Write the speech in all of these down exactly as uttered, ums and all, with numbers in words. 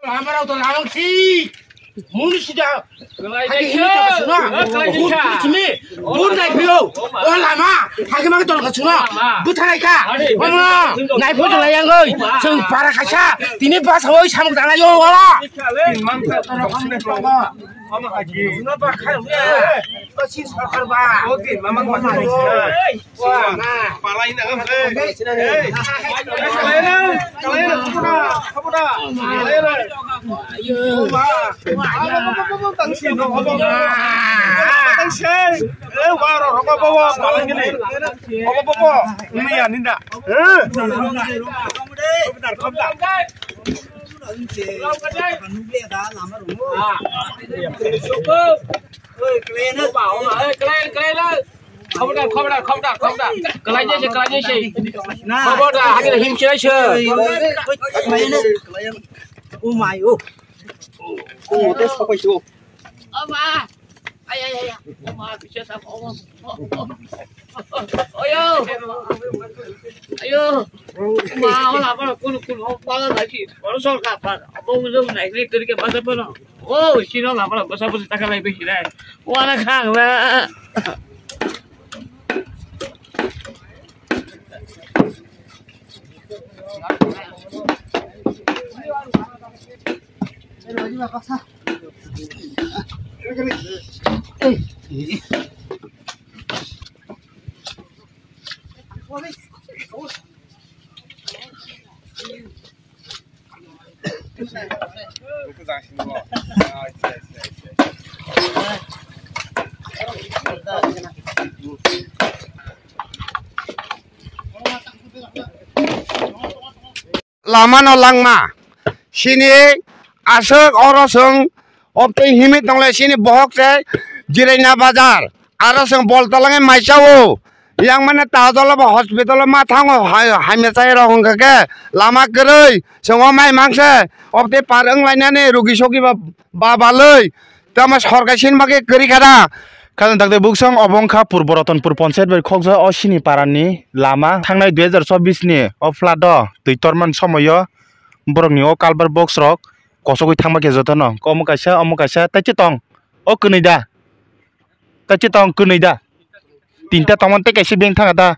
Lama rok to lama si. Muni sida. Hagi hini to kasuna. Bun simi. Bun nai pio. O lama. Hagi mang to kasuna. Butharai ka. Mama. Nai pio to layang oi. Sung para kaisa. Tini pas oi sam dana yo wala. Mang ka to kasuna. Mama hagi. Suna ba khai. Kasi sakar ba. Oke, mama. Palai na kam, eh. Eh. Kalai na, kalai na, kamu dah, kamu dah. Kalai na. Tangsi, no, kamu. Tangsi. Eh, wah, ro, ro, kamu, kamu, palai gini. Kamu, kamu. Ini ya, Ninda. Eh. Kamu dah, kamu dah. Khobor da, khobor da, khobor da. Kalai jai se, kalai jai se. Khobor da, hagi da him chilai se. Oh my, oh. Ama. Ay, ay, ay, ay. Ama, bisa sama, ama. Oyo. Ayo. Ma, wala, wala, kun, kun, wala, lagi. Wala, sol ka, pa. Abang, lu, naik, naik, tadi ke pasal pun. Oh, sino, la, wala, pasal pun tak lagi, sini. Wala, kang, wala. Lama no langma. Sini aswk oro chwng obtwi himwi tongle sini bohok se Jiraina bazar. Aro chwng bol tolangwi mai chao. Yang mane ta jolo bo hospital o ma thango hai, hamya chai rok hwnkha khe lama kwrwi chwng o mai mangse obtwi par wng lainani rugi sogi ba, ba balwi. Tamo sorkai sini bagwi kwrwi kha da. Khajang dakde buksong obo wngkha Purbo Ratanpur Panchayat bai khokjak o sini parani lama. Thangnai dui hajar chobbish ni o flood o twi torman somoio borokni o culvert box rok kosogwi thangma khe jotono. Omo kaisa, omo kaisa, tei che tong. O kwnwi da. Tei che tong kwnwi da. Tinta tongmani tei kaisa beng thanga da.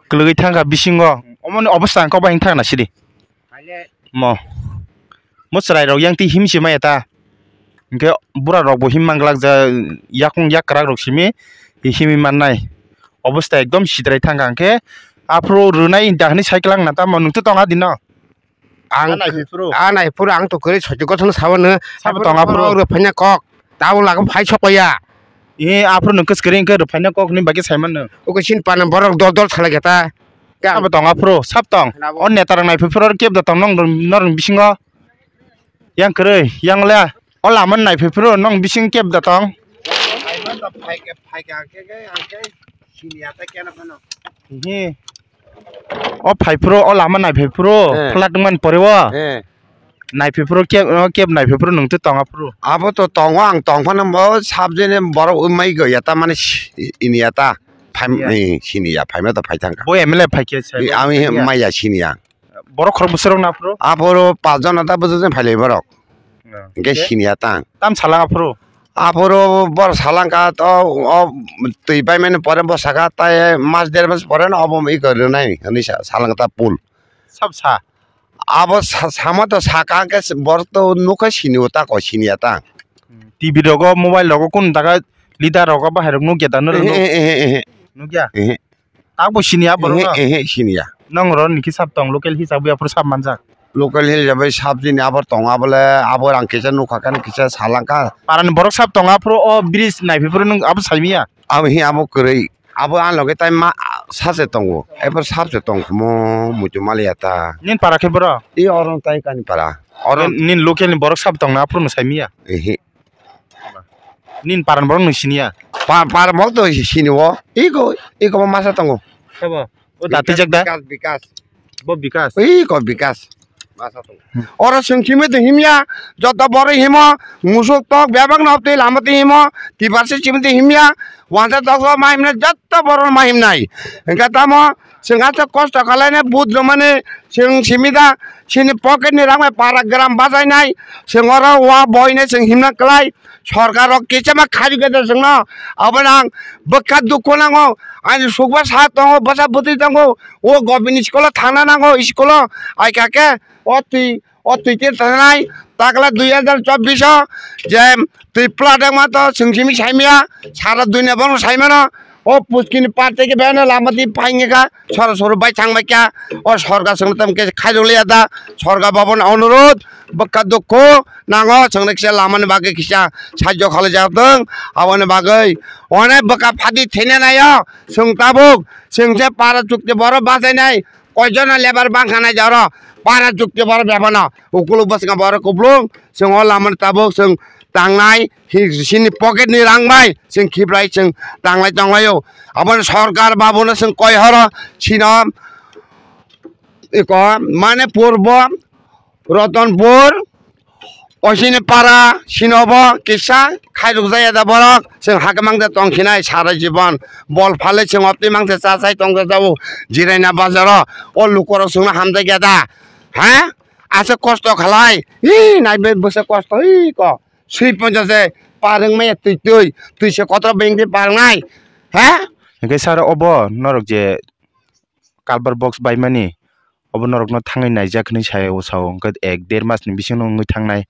Kwlwgwi thangkha bisingo. Omoni obostha ang kok bahing thangna sidi. Mo. Mo chwrairok yang twi him se maya ta. Hinkhe burarokbo him manglak ja, yakung yakrakrok simi himwi mannai. Obostha ekdom sidrai thangkha hinkhe aphuru rwnai da hwnwi cycle ang na tamo nwng twi tong adino. Ang a naiphuru. A naiphuru ang to kwrwi soitik gothono sabo no. Sabo tong aphuru. Rwphaina kok. Tabuk lagam phai sokoya. E aphuru nwng kwskwrwi hinkhe rwphaina kok hwnwi bagwi saiman nwng. Uko sin pana borok dol dol salai khe ta. Sabo tong aphuru, sab tong. O neta rok naiphuru kep da tong nong norok bisingo. Yang kwrwi, yang le. O lama naiphuru nong bising kep da tong. Phaikhe, phaikhe, angkhe, angkhe, angkhe. Sini ata kena phano. Hi. O phai phuru, o lama nai phai phuru, eh, phulat wngmani pore o. Eh. Nai phai phuru, keb, o keb nai phai phuru, nwng twi tonga phuru. Abo to tongo, ang tong phano bo sabjene borok wngmai go ya, ta mane si-, ini ya ta. Phai, ya, eh, sini ya, phaima to phai thangkha. Bo M L A phai khe sai, eh, bo ami ya. Maya sini ya. Borok khorok bwswk rok na phuru? Aphuru pas jon ta bwswk jon phai lai borok. Ya. Hingke sini ya tang. Tam salang aphuru? Aphuru bor salangkha to, o twi paimani pore bwsakha, tai mas der mas pore no obo iko rwnai hwnwi sa, salangkha ta pul. Sab sa? Abo sa, samo to sakha, hwnkhe borok to nukha sini o tako sini ya ta. Hmm. T V rogo, mobile rogo, kun taka leader rogo, bahai rok nukya ta norok? Ehe, ehe, ehe. Nukya? Ehe. Takbo sini ya borok no? Ehe, ehe, sini ya. Nong oro ni kisa tong local hisab ya phuru sab manjak. Local hisabai sab jini abo tongo, abo le abo rang kisa nukha khe kisa salangkha. Parani borok sab tongo, aphuru o bridge naiphai phuru nwng abo saimiya? Abo hi abo kwrwi. Abo ang loge tai ma sache tongo. Ephuru sab se tong khumo muitu maliya ta. Nini para khe boro? I oro tai kani para. Oro nini local ni borok sab tongna aphuru no saimiya? Ehe. Nini para ni borok no siniya? Pa-, para borok to sini o. Iko, iko masa tongo. Sabo? O da twijak da? Bikas, Bikas. Bo Bikas. Ui, ko Bikas. Masa tongo. Oro sung simi to himya, joto borok himo, musuk tok bebak no twi lama twi himo, tibar se simi twi himya, wansa tok ma himna joto borok ma himnai. Hingke tamo Chwng aswk kosto khlainai vote rwmani chwng simi da, chini pocket ni rang bai para gram bachainai, chwng oro wa boinai chwng himna kwlai, sorkar rok kichama khairokya da chwngno, aboni ang bwkha dukhu nango, ani sukba sa tongo, bwsa bwtwi tongo, o government school o thangna nango, school o ai kha khe o twi O twi te tanai takla dui hazar chobbish o je twi pla dengma to chwng simi saimya sara dunia bono saimano. O puskini parte ke beno lama di paingeka soro soro bai thang bai kya. O sorga chwng tam ke khairok liya da sorga babon onurod bwkha dukhu nango chwng kisa lama ni bagwi kisa sajjo khalai jak dong aboni bagwi one bwkha phadi thena nayo chwng tabuk chwng je para chukte boro bachai nai. Koijono lebar bangkha nai jaro para chukti boro bebano ukuluk bwskango boro kuplung chwng o lama ni tabuk chwng tangnai hi sini pocket ni rang bai chwng khibrai chwng tanglai tonglaio. Aboni sorkar babuno chwng koi horo sino iko mane purbo Ratanpur, o sini para, sini obo kisa khairok jaya da borok, chwng hakhe mangsa tong khinai sara jibon, bol phalwi chwng optwi mangsa cha chai tong jao, jiraina bazaro, o lukorok chwngno hamjakya da, ha? Aswk kosto khalai, hi, naibe bwswk kosto, hi ko, swi poncha se, parwng maya twi twi, twi se kotor bengdi parwngnai, ha? Hwnkhe sir obo norok je Culvert box baimani, obo norokno thangwi naijak hinwi sai o sao, hwnkhe ek der mas ni bisingo wngwi thangnai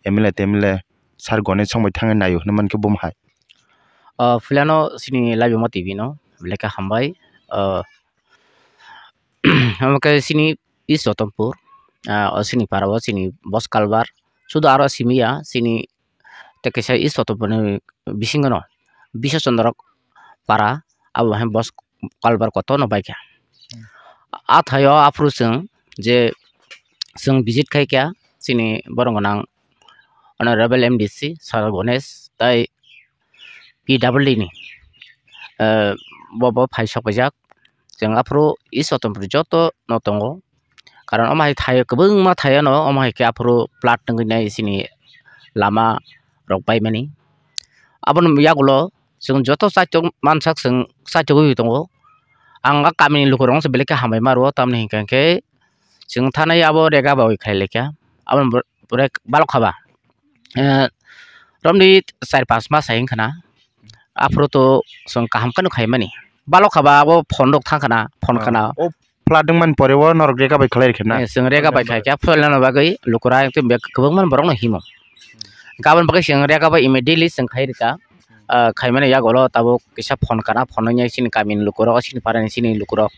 M L A T M L A sir Ganesh song bai thangwi naio hinwi mankhe bo hai. O philano chini Laibuma T V no belai khe hambai. O, omo khe chini East Ratanpur, ah, o chini para o chini box culvert sudu aro simi ya chini tei kaisa East Ratanpur ni bisingo no Biswa Chandra para abo hai box culvert kotor no baikha. Hmm. A thaio aphuru chwng je chwng visit khaikha chini borok gwnang Honorable M D C Sir Ganesh tai P W D ni, eh, bo, bo phai sok paijak. Chwng aphuru East Ratanpur joto no tongo. Karon omo hai thaio kwbangma thaio no omo hai khe aphuru plat wngwi nai chini lama rok baimani. Aboni yagulo chwng joto chaitok mansak chwng chaitogwi tongo. Ang a kamini lukurokno se belai khe hambai ma rwo, tamni hinkha hinkhe chwng thanai abo rega bai khlai laikha. Aboni bo-, borek balok haba. Eh, romni char panch mas hai wngkha na. Aphuru to chwng kaham kheno khaimani. Balok haba abo phone rok thang khana, phone khana. O plat wngmani pore o norok rega bai khlai rikha na? Eh, chwng rega bai khai kha, phuilano bagwi lukura ekdom bek kwbangma borokno himo. Gabon bagwi chwng rega bai immediately chwng khai rikha. Ah, khaimani yagulo tabuk kisa phone kana, phone wngya chini kamini lukurok, chini parani chini lukurok.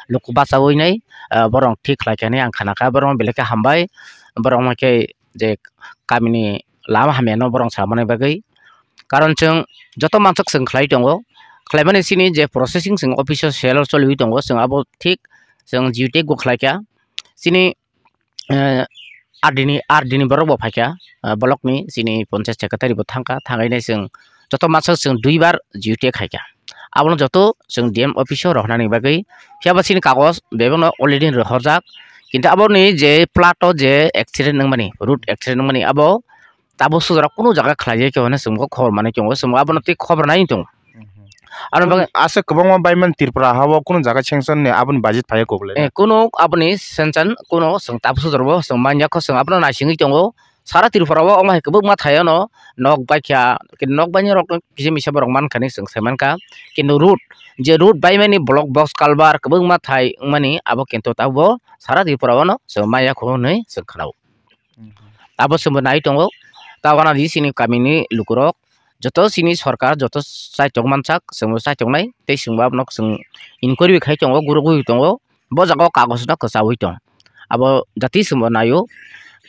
Luku bachawi nai, ah, borok thik khlai kha hinwi ang khana kha, borok belai khe hambai, borok hwnkhe je kamini lama hamya no borok samani bagwi. Karon chwng joto mansak chwng khlai tongo, khlaimani chini je processing chwng office o selo choliwi tongo, chwng abo thik chwng duty go khlai kha. Chini eh, R D ni, R D ni borok bo phaikha, eh, block ni chini panchayat secretary bo thangkha, thangwi nai chwng joto masa chwng duibar duty khaikha. Abono joto chwng D M office o rohornani bagwi, phiya ba chini kagoj bebakno already rohorjak, kintu aboni je plat o je accident wngmani, road accident wngmani, abo tabuk sujrak kunu jaga khlaijak khe hwnwi chwngbo khobor manwi tongo, chwngbo abono tei khobor nai tongo. Aro bagwi aswk kwbangma baimani Tripura ha-o kunu jaga sanction ni aboni budget phaiya kok le. Eh, kunu aboni sanction kunu chwng tabuk sujrak bo chwng manya kho, chwng abono naisingwi tongo. Sara Tripura o omo hai kwbangma thaio no nok baikha, nok bainai rok kisa misa borok mankha hinwi chwng sai mankha. Kintu road, je road baimani block box culvert kwbangma thai wngmani abo kintu tabuk bo sara Tripura o no chwng manya kho hinwi chwng khna-o. Abo chwngbo nai tongo. Tabana di chini kamini lukurok joto chini sorkar joto chaitok mansak chwngbo chaitok nai tei chwngbo abono chwng inquiry khai tongo, gurugwi tongo. Bo jaga o kagoj no kwchawi tong. Abo jati chwngbo naio.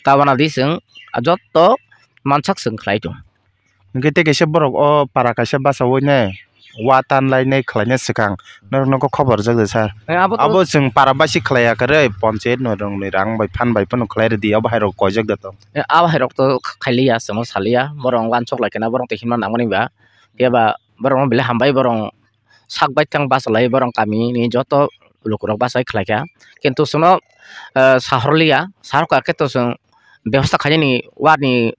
Tabana di chwng joto mansak chwng khlai tong. Hwnkhe tei kaisa borok o para kaisa bachawi nai wa tan lai nai khlai nai swkang norok nokho khobor rijak de sir. Eh, abo to abo chwng para baisi khlai ya kwrwi, ponchayat no rong ni rang bai phan bai phano khlai rwdi, abo hai rok koijak de to. Eh, abo hai rok to khailiya, chwngno saliya, borok wansuk lai kheno borok tei himna nangmani ba. Phiya ba borok no belai hambai, borok sak bai thang bachalai, borok kami ni joto lukurok bachai khlai kha. Kintu chwngno, eh, sahorliya, sahor kha khe to chwng bebosta khainani wani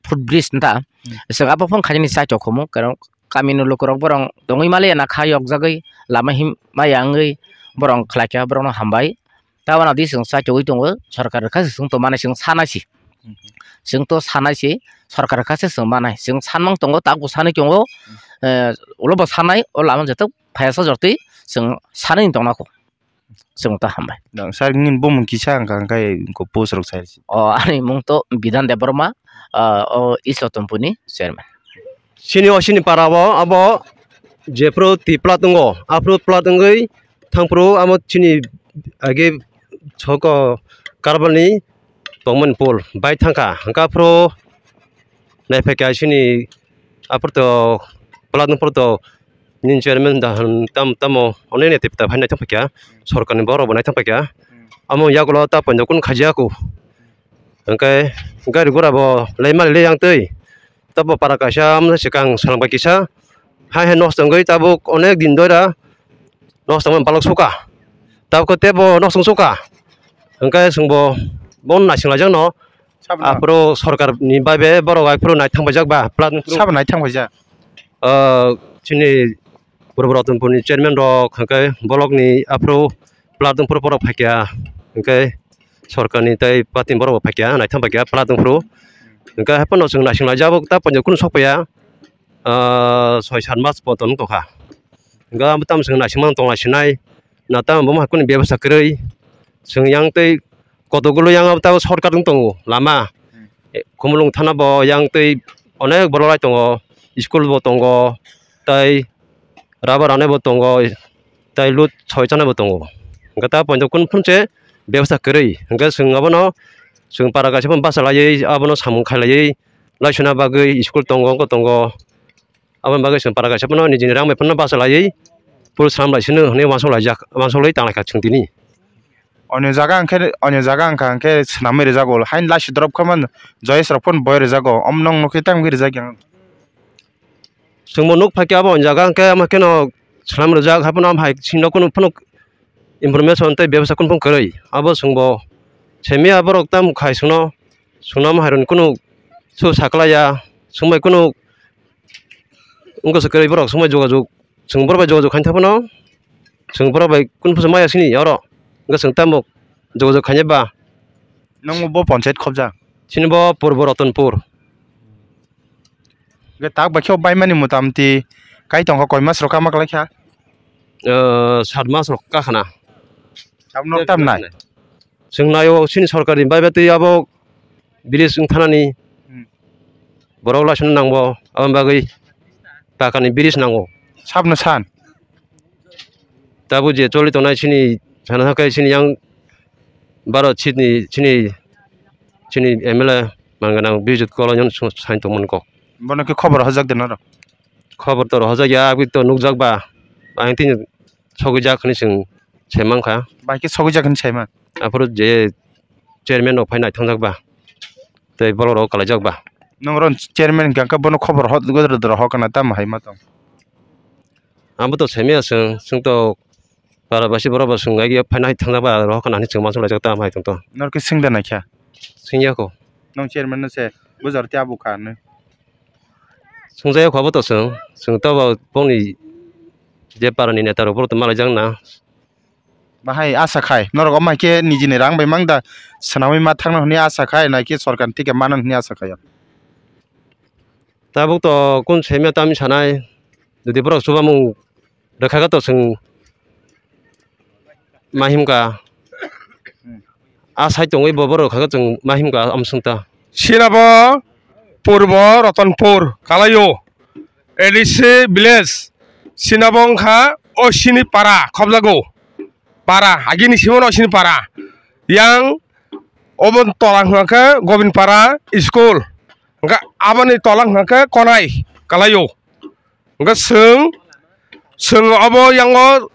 foot bridge nta. Hmm. Chwng abo phano khainani side o khumu, karon kamini lukurok borok tongwi maliya na kha yokjagwi lama him maya wngwi Borok khlaikha, borokno hambai. Tabana di chwng chaitogwi tongo, sorkar kha se chwng tongmani chwng sanai se. Chwng to sanai se, sorkar kha se chwng manai. Chwng sanmang tongo, takbo sanwi tongo, eh, ulo bo sanai, o lama joto phaiya sa jortwi chwng sanwi tongna kho. Chwng to hambai. Nang sir nini bumung kisa wngkha, hwnkhe post rok sai se. O, ani mung to Bidhan Debbarma, ah, o East Ratanpur ni chairman. Chini o chini para o abo jephru twi plat wngo, aphru plat wngwi thangphru amo chini age soko Karbani tongmani pol bai thangkha, hwnkhe aphru naiphaikha chini aphru to plat wngphru to nini chairman da hwn tam tamo onek nete pita phai naithok phaikha, sorkarni borok bo naithok phaikha, amo yagulo ta poito kunu khajiya kho. Hwnkhe gari gura bo lei mali lei yang twi. Tabuk para kaisa amsa swkang swlangbai kisa hai hai nosto wngwi tabuk onek din doira nosto wngmani balok suka. Tabuk tei bo nosto wng suka. Hwnkhe chwngbo bono naising laijakno. Sabno. Aphuru sorkarni bai be borok aphuru nai thangpaijak ba plat. Sabo nai thangpaijak. Ah, chini Purbo Ratanpurni chairman rok hwnkhe bolokni aphuru plat wngphuru borok phaikha, hwnkhe sorkarni tei partyni borok bo phaikha, naithang phaikha plat wngphuru. Hwnkhe haiphano chwng naising laijak ta poito kunu sokpaiya, ah, soi sat mas poito wng tongkha. Hwnkhe abo tamo chwng naisingmano tongla sinai, na tamo bo hai kunu bebasta kwrwi. Chwng yang tei kotokgulo yang abo tamo shortcut wng tongo lama. Hmm. Eh, Khumulwng thana bo yang tei onek bololai tongo, school bo tongo, tei rubber rwnai bo tongo, tei lut soi chanai bo tongo. Hwnkhe ta poito kunu phunukse bebasta kwrwi. Hwnkhe chwng abono chwng para kaisa phano bachalaiwi abono samung khailaiwi laisuna bagwi school tongo, wngkha tongo. Aboni bagwi chwng para kaisa phano nijini rang bai phano bachalaiwi pul swnam lai sino hwnwi uansuk laijak, uansuk lai tanglaikha chwng tini. Onyo jaga hwnkhe, onyo jaga hwnkha hwnkhe swnamwi rwjago, haini laisi drop kha mano, joyes rok phano boi rwjago, omo nwng nukhe tamo khe rwjak yang. Chwngbo nuk phaikhe abo jaga hwnkhe, omo kheno swnam rwjak, haphano omo hai sino kunu phano information tei bebasa kunu phano kwrwi. Abo chwngbo semiya borok tamo khai chwngno, chwngno omo hairokni kunu su saklaiya, chwngbai kunu wngkha se kwrwi borok, chwngbai jogajog, chwng borok bai jogajog khaina thaphano, chwng borok bai kunu phano maya sini oro, wngkha chwng tamo jogajog khaina ba. Nang bo ponchayat khobjak? Chini bo Purbo Ratanpur. Hwnkhe tak bai khe o baimani motamoti kai tongkha, koi mas rok kama kwlai kha? Eh, sat mas rok kakhana. Tabno tam nai? Chwng naio chini sorkarni bai bai twi abo bridge wng thanani. Hmm. Borok laisano nangbo aboni bagwi pakani bridge nango. Sabno san? Tabuk je choli tongnai chini sana khe chini yang baro seat ni chini, chini M L A manganang Bijut Koloiano sain tongmani kok. Bono khe khobor hojak de norok? Khobor to rohorjak ya, aboni to nukjak ba. Ang tini sogwi jak hwnwi chwng sai mankha. Bai khe sogwi jak hwnwi sai man? Aphuru je chairman rok phai naithok jak ba. Tei borok rok kalai jak ba. Nwng oro chairman hwnkha khe bono khobor hot, hot kana tamo hai ma tong? Abo to saimaya chwng, chwng to para basi borok bo chwng agi phai nai thang jak ba, rohor kana hinwi chwng ma chwng laijak tamo hai tong to. Nor khe swng da naikha? Swngya kho. Nwng chairman no se bujor tei abo kha hinwi. Swngjaya kho abo to chwng, chwng to bo bongni je para ni neta rok borok to malaijak na. Bahai asa khai, norok omo hai khe nijini rang bai mang da swnamwi ma thangna hwnwi asa khai, nai khe sorkar ni thike mana hwnwi asa khai. Tabuk to kun saimya tamni sanai, jodi borok chubamung rwkha khe to chwng ma himkha. A sai tongwi bo borok kha chwng ma himkha amswngta. Sinabo Purbo Ratanpur kalaio, A D C village. Sinabo wngkha o sini para khobjago. Para, agini simo no sini para. Yang oboni tola hwnkha khe Gobin para school. Hwnkha aboni tola hwnkha khe Konai kalaio. Hwnkhe chwng, chwng obo yango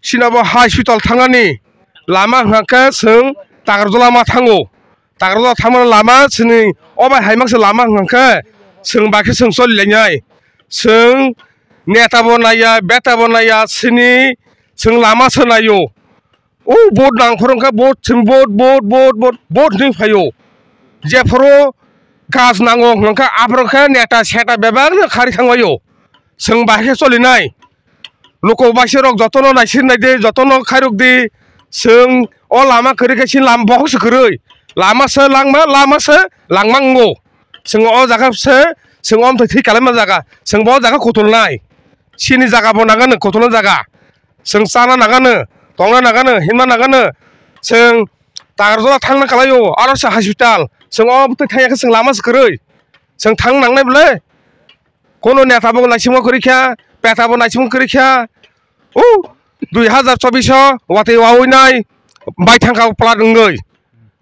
sinabo hospital thangnani lama hwnkha khe chwng Takarjala ma thango. Takarjala thangmani lama chini obai hai mangsa lama hwnkha khe chwng bai khe chwng choli lainai. Chwng neta bo naiya, beta bo naiya, chini chwng lama se naio. O vote nang phuru wngkha vote, vote, vote, vote, vote, vote hinwi phaio. Jephuru kaj nango hwnkha aphuru khe neta seta bebak no khari thangbaio. Chwng bahai khe cholinai. Luku baisirok jotono naisir naidi, jotono khairok di. Chwng o lama kwrwi khe chini lama bohok se kwrwi. Lama se langma, lama se langma wngo. Chwng o jaga se, chwng o amtwi thwi kalaima jaga. Chwng bo o jaga kutulnai. Chini jaga bo nangano kutulna jaga. Chwng chana nangano, tongna nangano, himna nangano. Chwng Takarjala thangna kalaio, aro se hospital. Chwng o amtwi thangya khe chwng lama se kwrwi. Chwng thang nangnai bwle. Kono neta bo naisingma kwrwi kha, peta bo naisingma kwrwi kha. O dui hazar chobbish o watwi wawi nai bai thangkha plat wngwi.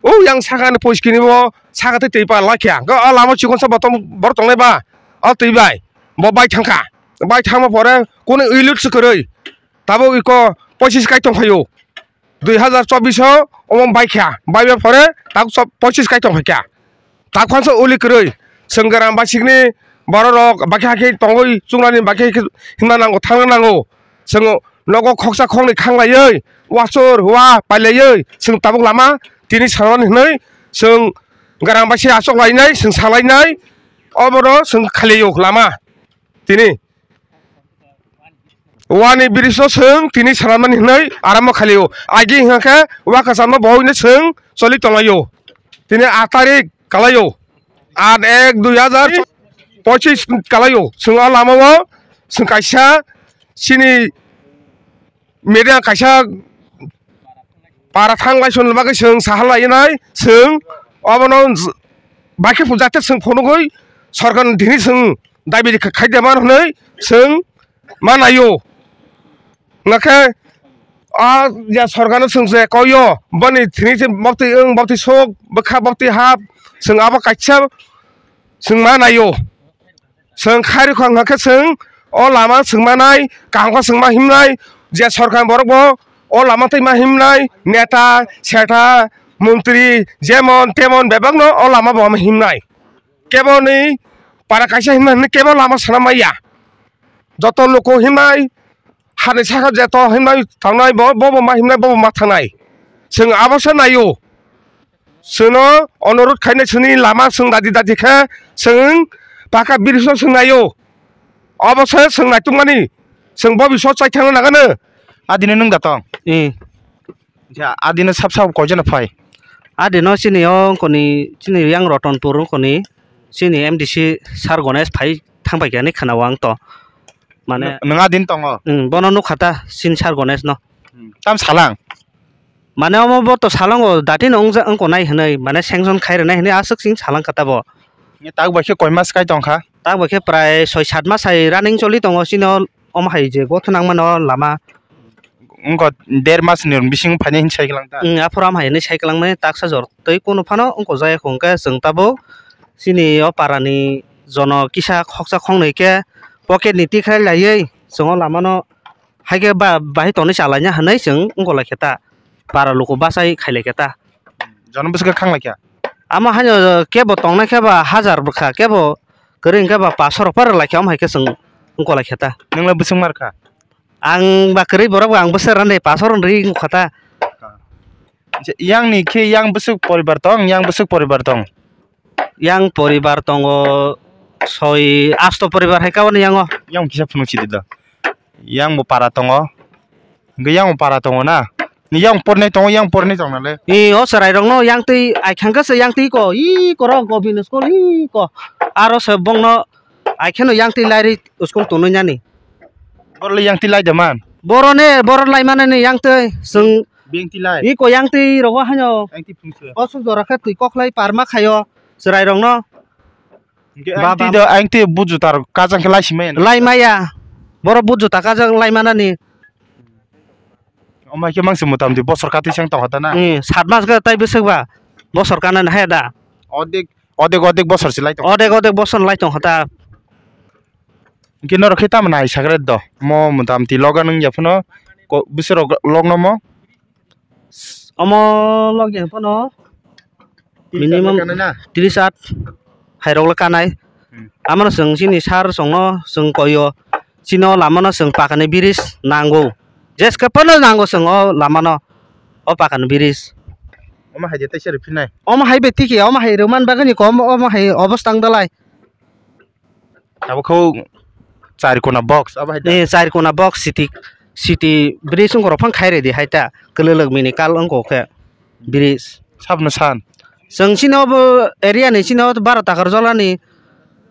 O yang saka ni poiskini bo saka tei twi pa lakha. Ga o lama chikon sa bottom bor tongnai ba. O twi bai. Bo bai thangkha. Bai thangma pore kono ilut se kwrwi. Tabo iko poisis kai tongphaio. Dui hazar chobbish o omo baikha, baiba pore tak poisis kai tongphaikha. Tak phansa uli kwrwi, chwng Garam basikni bororok bakhe hakhe tongwi chungnani bakhe hakhe himna nango, thangna nango. Chwng nogo khoksa khoknwi khanglaiwi, wasur wa pailaiwi, chwng tabuk lama tini sanani hwnwi chwng Garam basi achuk lainai, chwng salainai, obono chwng khailaio lama tini. Wani bridge no chwng tini sanamani hwnwi arambo khalio. Agi hwnkha khe wa kwcham no bo hwnwi chwng choli tonglaio. Tini aat tarik kalaio. Aat ek dui hazar pochis kalaio. Chwng o lama o chwng kaisa chini media kaisa para thang lai song bagwi chwng saha lainai, chwng obono j-, baikhe jate chwng phunugwi sorkar ni thini chwng dabi khai de man hwnwi chwng ma naio. Hwnkhe a je sorkar no chwng je koyo boni thini se baptwi wng, baptwi sok, bwkha baptwi hap, chwng abo kaisa chwng ma naio. Chwng khairokha hwnkha khe chwng o lama chwng manai, kaham khe chwng ma himnai, je sorkar borok bo o lama twi ma himnai, neta, seta, montri, jemon temon bebak no o lama bo ma himnai. Keboni para kaisa himnai hwnwi kebo lama sana maya. Joto luku himnai, hani saka jeto himnai thangnai bo, bo bo ma himnai, bo bo ma thangnai. Chwng abo se naio. Chwngno onorot khainai chwngni lama chwng dadi dadi khe chwng paka bridge no chwng naio. Obo se chwng naitukmani. Chwng bo biso chai thangna nangano. Adino nwng da tong? Eh. Ja, adino sab sab koijono phai? Adino chini o wngkoni, chini yang Rotonpur wngkoni, chini M D C sir Ganesh phai thangpai khe ani khana o ang to. Mane nwng adin tongo? Hmm, bono nukha ta, chini sir Ganesh no. Hmm, tam salang? Mane omo bo to salango dati no wngja-, wngko nai hinui, mane sanction khai rwnai hinui aswk chini salang kha ta bo. Ni tak bai khe koi mas kai tong kha? Tak bai khe prai soi sat mas hai running choli tongo chini o, omo hai je gotho nang mano lama. Wngkha der mas ni bising phainai hinui sai kwlang ta? Wng, aphuru am hai hinui sai kwlang mani taksa jor tei kunu phano wngko jaya kho hwnkhe chwng tabuk chini o para ni jono kisa khoksa khongnwi khe pocket ni tikhlai laiwi chwng o lama no. Hai khe ba bahai tonwi chalaina hinui chwng wngkolaikha ta, para luku bachai khailaikha ta. Jono bwswk khe khanglaikha? Amo haino kebo tongnai khe ba hajar bwkha, kebo kwrwi hwnkhe ba paso rok phar rwlaikha, omo hai khe chwng wngkolaikha ta. Nwng le bwswk mar kha? Ang ba kwrwi borok ba ang bwswk rani paso rok rwi wngkha ta. Yang ni khe yang bwswk poribar tong, yang bwswk poribar tong? Yang poribar tongo soi asto poribar hai kabo ni yango. Yang kisa phunuk sidi do. Yang bo para tongo. Hingke yang bo para tongo na. Ni yang pornai tongo, yang pornai tong nale. I o chwrai rok no yang twi ai khangkhe se yang twi ko. I ko ro ko bini school i ko. Aro se bong no ai kheno yang twi lai ri school tonwi nani. Boro le yang twi lai de man. Boro ne, boro lai mane ne yang twi. Seng Beng tilai. Iko yang twi rogo haino. Yang twi phung se. Kosok jora khe twi koklai parma khaio chwrai rokno. Hingke ba, ang twi ba. Do, ang twi buju tar kajang khe lai simai. Lai maya. Boro buju ta kajang lai manani. Omai khe mangsi mutamti bosor kati sang tong hota na. Hmm, sat mas khe tai bwswk ba. Bosor kanani hai da. Odek, odek, odek bosor se lai tong. Odek, odek bosor lai tong hota. Hingke norok khe tamo nai sakre do. Mo mutamti logan wngya phano ko, bwswk rok logno mo. Omo logya phano minimum tris at hai rok le kanai. Hmm. Amano chwng chini sar chwngno chwng koyo. Chini o lamano chwng pakani bridge nango. Jeske phano nango chwng o lamano. O pakani bridge. Omo hai de teisa rw phinai. Omo hai bai tiki, omo hai rw man bagani ko, omo, omo hai obostang dalai. Abo kho Char kona box, abo hai da? Eh, char kona box city, city bridge wngkha rok phano khai redi hai ta, kwlwlwk mini kal wngkha khe bridge. Sabno san? Chwng chini obo area ni chini o Baro Takarjala ni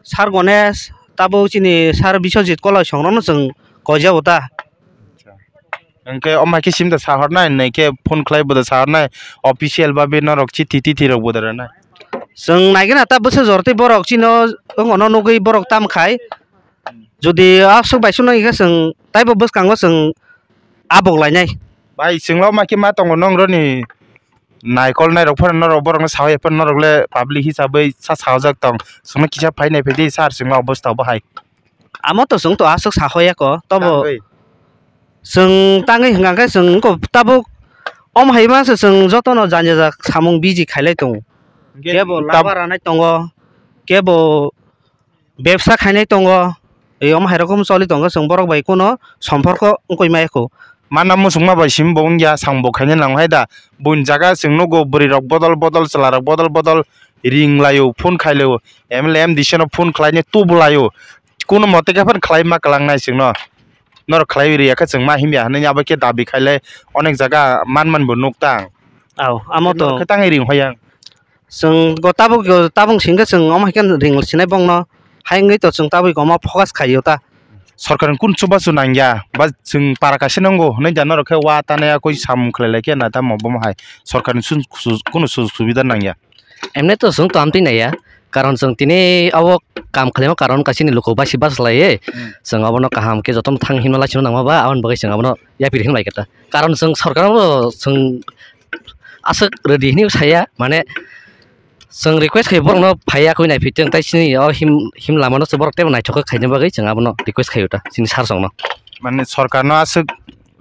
Sir Ganesh, tabuk chini Sir Biswajit Kolai song rokno chwng koijao ta. Hwnkhe omo hai khe simi da sa hornai, nai khe phone khlai bo da sa hornai, official ba be norok chithi tithi rok bo da rwnai. Chwng naigwna ta bwsajor tei borok chino wngno nugwi borok tam khai. Jodi aswk bai swnwi khe chwng taibo bwskango chwng abok lainai. Bai chwngno ma khe ma tongo nongroni naikol nairok phano norok borokno sawi phano norok le public hisabwi sa sajak tong. Chwngno kisa phai nai phai di sir chwngno obostha bo hai. Amo to chwng to aswk sahoya ko tobo. Tangwi. Chwng tangwi hwnkha khe chwng wngkha tabuk omo hai masa chwng jotono jani jak samung biji khailai tongo. Hwnkhe kebo tab- laba ranai tongo, kebo bebsa khainai tongo, ei omo hai rokom choli tongo, chwng borok bai kuno somporko wngkoi maya kho. Mana muchungma bai simi bo wngya, samung bo khainai nango hai da, buini jaga chwng nugo bwrwi rok bodol bodol, chwla rok bodol bodol, ring laio, phone khailio, M L A M D C no phone khlainai tubu laio, kuno mote khe phano khlai ma kwlangnai chwngno, norok khlai riya khe chwng ma himya hinwi abo khe dabi khailai, onek jaga man man bo nuk tang. Aw, amo to. Norok khe tangwi ring hoyang. Chwng go tabuk, tabuk singkhe chwng omo hai khe ring sinai bongno, hai wngwi to chwng tabuk omo focus khaio ta. Sorkar ni kunu chubachu nangya, ba chwng para kaisa nango hwnwi da norok khe wa tanai yakui samung khlai lai khe na tamo bomo hai sorkar ni sun-, su-, kunu sujok subida nangya. Emne to chwng to amtwi naiya, karon chwng tini abo kam khlaima karon kaisa ni luku basi bas lai, hmm, chwng abono kaham khe jotono thang himna lai sino nangma ba, aboni bagwi chwng abono yapri him lai khe ta. Karon chwng sorkar bo chwng aswk rwdi hinwi saya, mane chwng request khai borokno phaiya koi nai phitwng, tai chini o him, him lamano se borok teibo naithok khe khaina bagwi chwng abono request khaio ta chini sir chwngno. Mane sorkarno aswk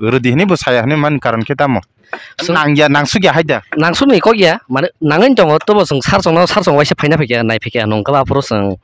rwdi hinwi bo saya hinwi mani karon khe tamo? Chwng nangya, nangsukya hai da? Nangsukni kok ya, mane nangwi tongo, tobo chwng sir chwngno, sir chwng waisa phaina phaikya, nai phaikya, nungkha aphuru chwng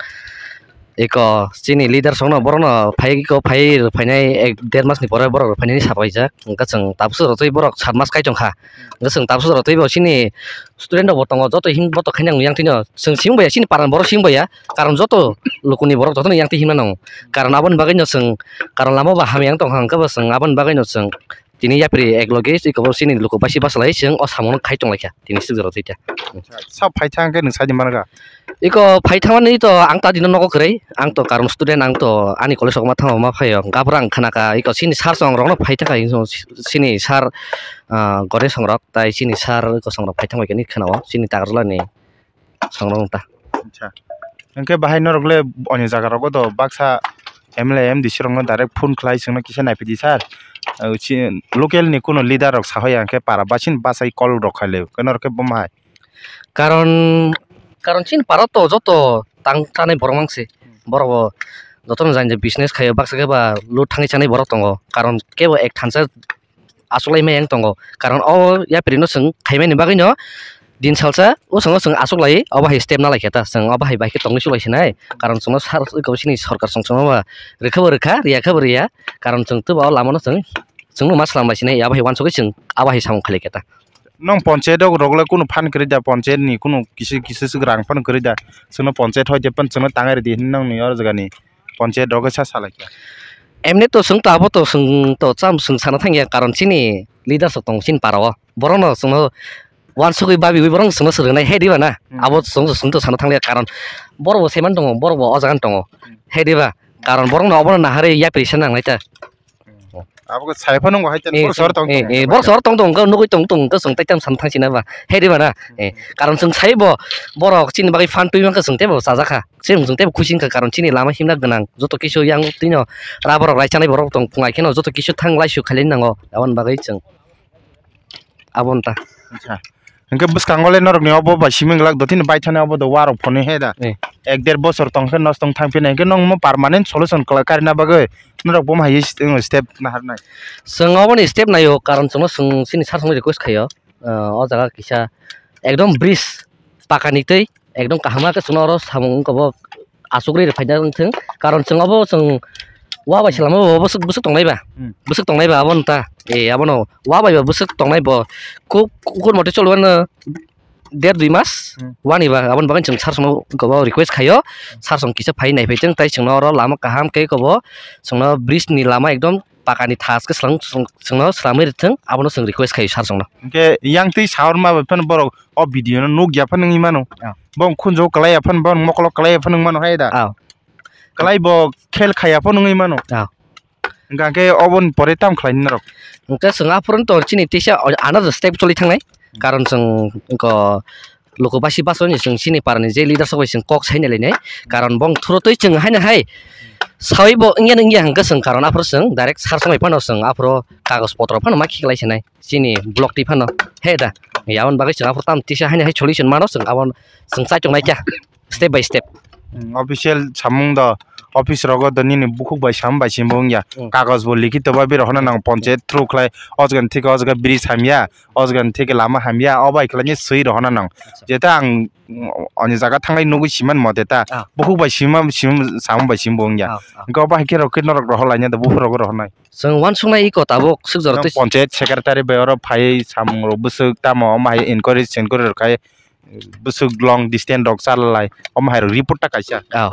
eko chini leader songno borokno phai eko phai rw phainai ek der mas ni pore borok rw phainani sabaijak, hwnkhe chwng tabuk swk rw twi borok sat mas kai tongkha, hwnkhe chwng tabuk swk rw twi bo chini student rok bo tongo, joto him boto khaina yang tino chwng simi baya, chini paran borok simi baya, karon joto lukuni borok jotono yang twi himna nango, karon aboni bagwino chwng karon lama bo hamya wng tongkha, hwnkhe bo chwng aboni bagwino chwng tini yapri ek loge eko bo chini luku basi basa lai chwng o samung khai tong lai kha tini swk jora twi kha. Sa phai thang khe nwng sai di man kha? Eko phai thangmani to ang ta dino nogo kwrwi, ang to karon student, ang to ani college rok ma thangma ma phaio, gabra ang khana kha eko chini sir chwng rokno phai thang kha, chini sir, ah, Ganesh song rok tai chini sir eko song rok phai thang bai khe khana o chini Takarjala ni song rok ta. Acha. Hwnkhe bahai norok le onyo jaga rogo do baksa M L A, M D C rokno direct phone khlai chwngno kisa naiphidi sir. Ah, chi-, local ni kuno leader rok sahoya hwnkhe para basin bachai call rok khailai. Hwnkhe norok khe bomo hai? Karon, karon chini para to joto tang chanai borok mang se. Borok bo jotono jani business khaio, baksa khe ba lut thangwi chanai borok tongo. Karon kebo ek thansa achuklai maya wng tongo, karon o yapri no chwng khaimani bagwi no din salsa o chwng, o chwng achuklai, obo hai step na lai khe ta chwng, obo hai bai khe tongwi chuklai sinai, karon chwngno sar, chini sorkar chwng, chwngno ba rwkha bo rwkha, riya khe bo riya, karon chwng twbo o lama no chwng, chwngno ma swlam lai sinai, abo hai uansugwi chwng abo hai samung khlai khe ta. Nong ponchayat rok le kunu phan kwrwi da, ponchayat ni kunu kisi kisi swk rang phan kwrwi da, chwngno ponchayat hoi je phan chwngno tangai rwdi hinwi nongni o jaga ni ponchayat rok sa salai kha. Emni to chwng to abo to chwng to cham chwng sana thangya, karon chini leaders rok tongo chini para o, borok no chwngno uansugwi babiwi borok no chwngno swrwngnai he diba na? Hmm. Abo chwng chwng to sana thangya, karon borok bo saiman tongo, borok bo o jaga no tongo, hmm, he diba? Karon borok no obo no naharwi yapri se nangnai ta. Abo khe sai phano wngkha hai, eh, borok sor tong eh, tong eh, borok sor tong tong, wngkha nugwi tong tong, wngkha chwng tai tam sana thang sina ba. Hai di ba na? Eh, karon chwng sai bo, borok chini bagwi phan twi mankha, chwng teibo chajakha. Chwng, chwng teibo khusi wngkha, karon chini lama himna gwnang. Joto kisu yang twino rubber rok lai chanai borok tong, phungai kheno joto kisu thang lai su khailai nango. Aboni bagwi chwng abo wngkha. Acha. Hwnkhe bwskango le norokni obo bai simi glak do, thini baithani obo do warok phone he da. Eh. Ek der bosor tong khe nosto wng thang phina, hwnkhe nongmo permanent solution kla-, karina bagwi norok bomo hai step naharnai? Chwng oboni step naio, karon chwngno chwng chini sir chwngno request khaio, ah, o jaga kisa ekdom bridge pakani twi ekdom kaham khe chwngno oro samung wngkha bo. Asugri rw phaida wng thung, karon chwng obo chwng wa bai se lama bo bwswk, bwswk tongnai ba, hmm, bwswk tongnai ba abo nta, eh, abono wa bai ba bwswk tongnai bo, kuk, kuk mote cholo ano der dui mas Hmm. wani ba aboni bagwi chwng sir songno kobo request khaio, sir song kisa phai nai phai tong, tai chwngno oro lama kaham khe kobo chwngno bridge ni lama ekdom pakani thas khe swlang-, chwng-, chwngno swlamwi rwthwng, abono chwng request khaio sir songno. Hwnkhe yang twi saur ma bai phano borok o video no nuk ya phano wngwi mano. Ah. Bo khunjo kwlai ya phano, bo mokolo kwlai ya phano wngwi mano hai da. Ah. Kwlai bo khel khaya phano wngwi mano. Ah. Hwnkhe oboni pore tamo khlainai norok? Hwnkhe chwng aphuru to chini teisa another step choli thangnai. Karon chwng wngkha lukubasi bachoni chwng chini parani je leader sokbai chwng kok saina lainai. Karon bong thuro twi chwng haino hai sawi bo wngya wngya hwnkhe chwng karon aphuru chwng direct sir songbai phano chwng aphuru kagoj potro phano ma khiklai sinai chini block twi phano. He da, aboni bagwi chwng aphuru tamo teisa haino hai solution mano chwng aboni chwng chaitok naikha. Step by step. Hmm, official samung do, office rogo do nini bukhuk bai sam bai simi bo wngya. Hmm. Kagoj bo likhito bai biro hona nang panchayat through khlai, o jaga ni thik o jaga bridge hamya, o jaga ni thik lama hamya, o bai khlai ni swi rohona nang. Acha. Jeta ang, mm, oni jaga thanglai nugwi siman mo teta. Ah. Bukhuk bai sima, sim, samung bai simi bo wngya. Ah, ah. Hwnkhe o bahai khe rok khe norok rohor laina do, buphur rogo rohornai. Chwng uansuknai iko tabuk swk jora twi. Panchayat secretary bai oro phai samung rok bwswk tamo omo hai enquiry senquiry rok khai bwswk long distance rok cha lai, omo hai rok report ta kaisa. Aw,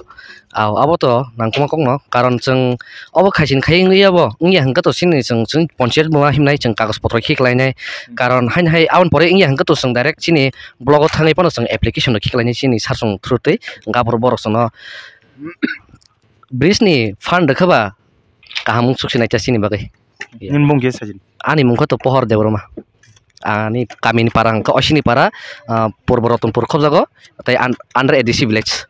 aw, abo to nangkukma kokno, karon chwng obo khaisin khai wngya bo, wngya hwnkhe to chini chwng, chwng panchayat bo ma himnai chwng kagoj potro khiklainai, karon haino hai aboni pore wngya hwnkhe to chwng direct chini block o thangwi phano chwng application rok khiklainai chini sir song through twi, hwnkhe aphuru borok chwngno bridge ni fund rwkha ba kaham wng suk sinai ta chini bagwi. Nini bung khe sajini? Ani mung khe to Pohor Debbarma. Ani kamini para hwnkhe Osini para, ah, Purbo Ratanpur khobjago, tei an-, under A D C village.